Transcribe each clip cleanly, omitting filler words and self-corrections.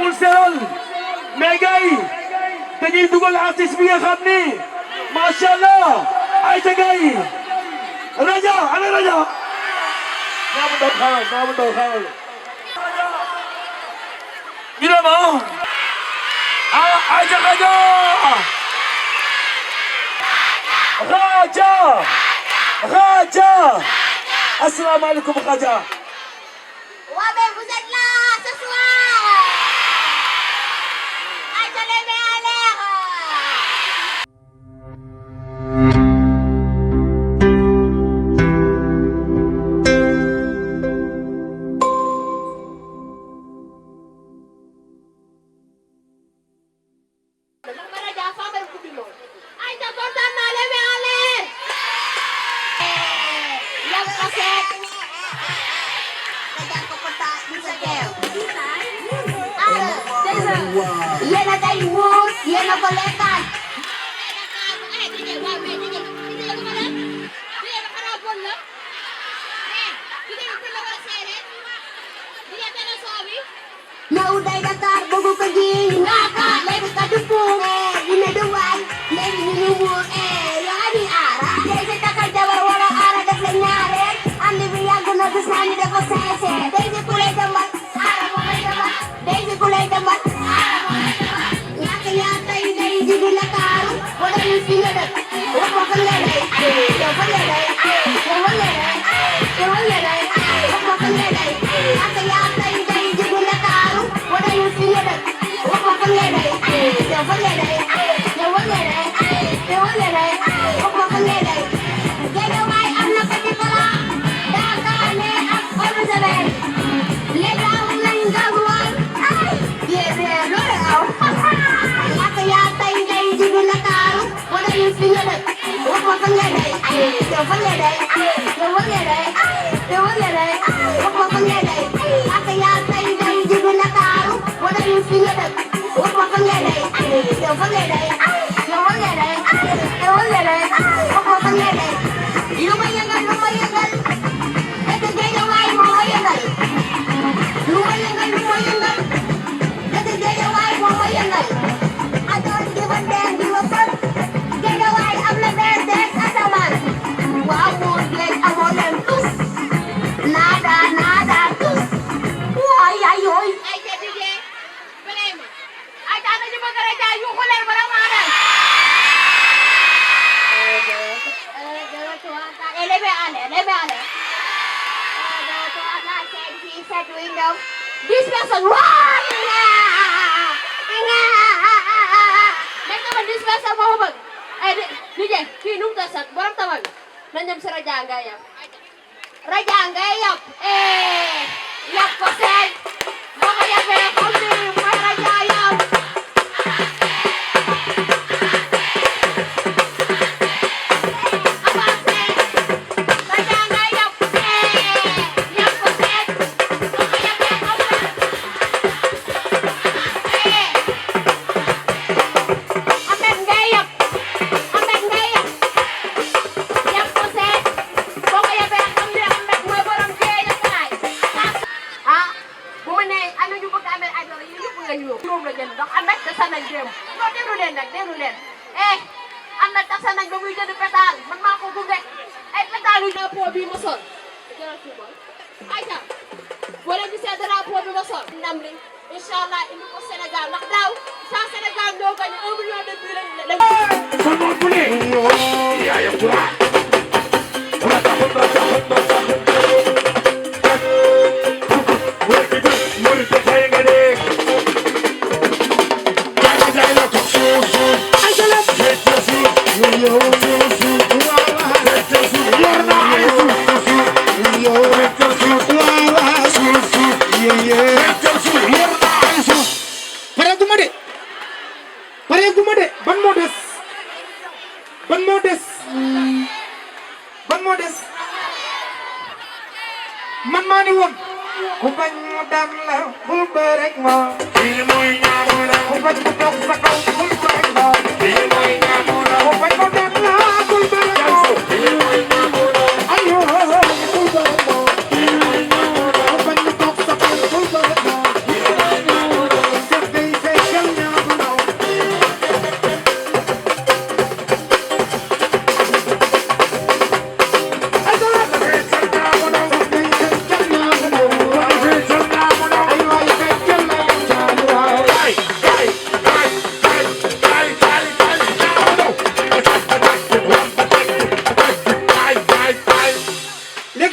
amul seral mais gars yi dañuy dugal artiste bi nga xam ni macha allah ay ca gars yi raja ana raja naa mu doon xaaral ñu dem ay ca raja raja asalaamaaleykum raja. Ouais, mais vous êtes là ce soir. Allez, les mains en l'air. Yena day muus yena ko lekkaat. Ñëw day Dakar bëgg ko ji ngaaka léegi ka duppu dina duwaay léegi ñu muur yaa di aara day si takal jabar wala aara def la ñaareel andi bi yàgg na gis naa ni dafa sincère day si ku lay demal aara moo koy demal day si ku lay demal aara moo koy demal ñàkk yaa tey day jigu la kaaru wala ñu fi nga dëkk wax ma fan nga day yow fan nga day yow fan nga day yow fan nga day wax ma fan nga day ñàkk yaa tey day jigu la kaaru wala ñu fi nga dëkk wax ma fan nga day yow fan nga day yow fan nga day yow fan nga day wax ma fan nga day Géejawaay am na petit cola Dakar ne ak eau de javel léegi am nañ gasoil yéen loolu aw ñàkk yaa tey ngay jigu Ndakaaru wala ñu fi nga dëkk wax ma fan nga day yow fan nga day yow fan nga day yow fan nga day wax ma fan nga day ñàkk yaa tey ngay jigu Ndakaaru wala ñu fi nga dëkk wax ma fan nga day yow fan nga day yow fan nga day yow fan nga day wax ma fan nga day lu ma yëngal dëkk Géejawaay moo ma yëngal lu ma yëngal dëkk Géejawaay moo ma yëngal I don't give a damn give a fuck Géejawaay am na benn des asamaan waaw moo géej amoo leen tus nada tus waay ay yooy ay ca DJ bëlay ma ay ca na ñu bëgg a raja yuuxu leen ba maa dal window. This person, run! Nekk man this person moo bëgg. Ay DJ kii nu mu tasat borom tamal nañ dem si raja ngay yab. Raja ngay yab. Yab ko seen. Boo ko yabee xam ni mooy raja yab.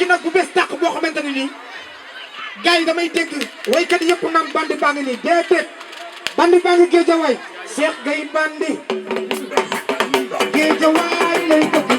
nag bu bees tàq boo xamante ne nii gars yi damay dégg waykat yëpp naan bandi baa ngi nii déedéet bandi baa ngi Géejawaay Cheikh Gaye bandi Géejawaay lay dëkk